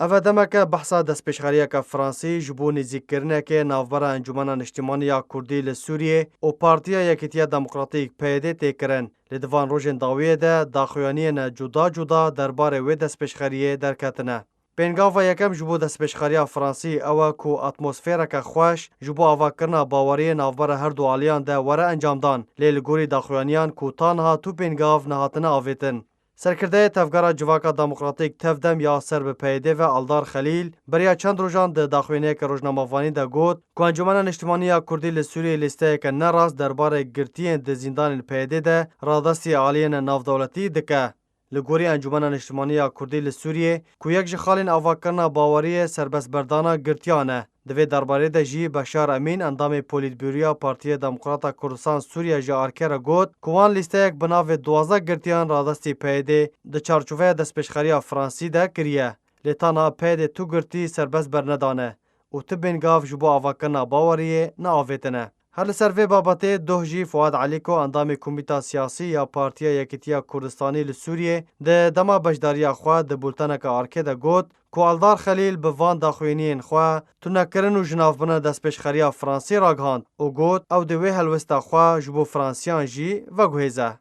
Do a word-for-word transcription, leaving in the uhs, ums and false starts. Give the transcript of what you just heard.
Ev e demeke behsa destpêşxeriyeke Fransî ji bo nêzîkkirinekê navbera Encûmena Niştimanî ya Kurdî li Sûriyê û Partiya Yekîtiya Demokratîk, P Y D, tê kirin. Lê di van rojên dawiyê de daxuyaniyên cuda cuda derbarê wê destpêşxeriyê derketine. Pêngava yekem ji bo destpêşxeriya Fransî ew e ku atmosfereke xweş ji bo avakirina baweriyê navbera her du aliyan de were encamdan, lê li gorî daxuyaniyan ku ta niha tu pêngav nehatine avêtin. Serkirdeyê Tevgera Civaka Demokratîk, Tevdem, ya ser bi P Y D ve Aldar Xelîl beriya çend rojan di daxuyaniyeke rojnamevanî de got ku Encûmena Niştimanî ya Kurdî li Sûriyê lîsteyeke nerast derbarê girtiyên di zîndanên P Y D de radestî aliyên navdewletî dike. Li gorî Encûmena Niştimanî ya Kurdî li Sûriyê, ku yek ji xalên avakirina baweriyê serbestberdana girtiyan e, di vê derbarê de jî Beşar Emîn, endamê Polîtbûroya Partiya Demokrata Kurdistan Sûriye ji ARK'ê re got ku wan lîsteyek bi navê duwazdeh girtiyan radestî P Y D di çarçoveya destpêşxeriya Fransî de kiriye. Lê ta niha P Y D tu girtî serbest bernedane û tu bêngav ji bo avakirina baweriyê neavêtine. Her li ser vê babetê doh jî Fuad Elîko, endamê Komîta Siyasî ya Partiya Yekîtiya Kurdistanî li Sûriyê, di dema beşdariya xwe di bulteneke ARK'ê de got ku Aldar Xelîl bi van daxuyaniyên xwe tunekirin û jinavbirina destpêşxeriya Fransî ragihand û got, ew dê wê helwesta xwe ji bo Fransiyan jî veguhêze.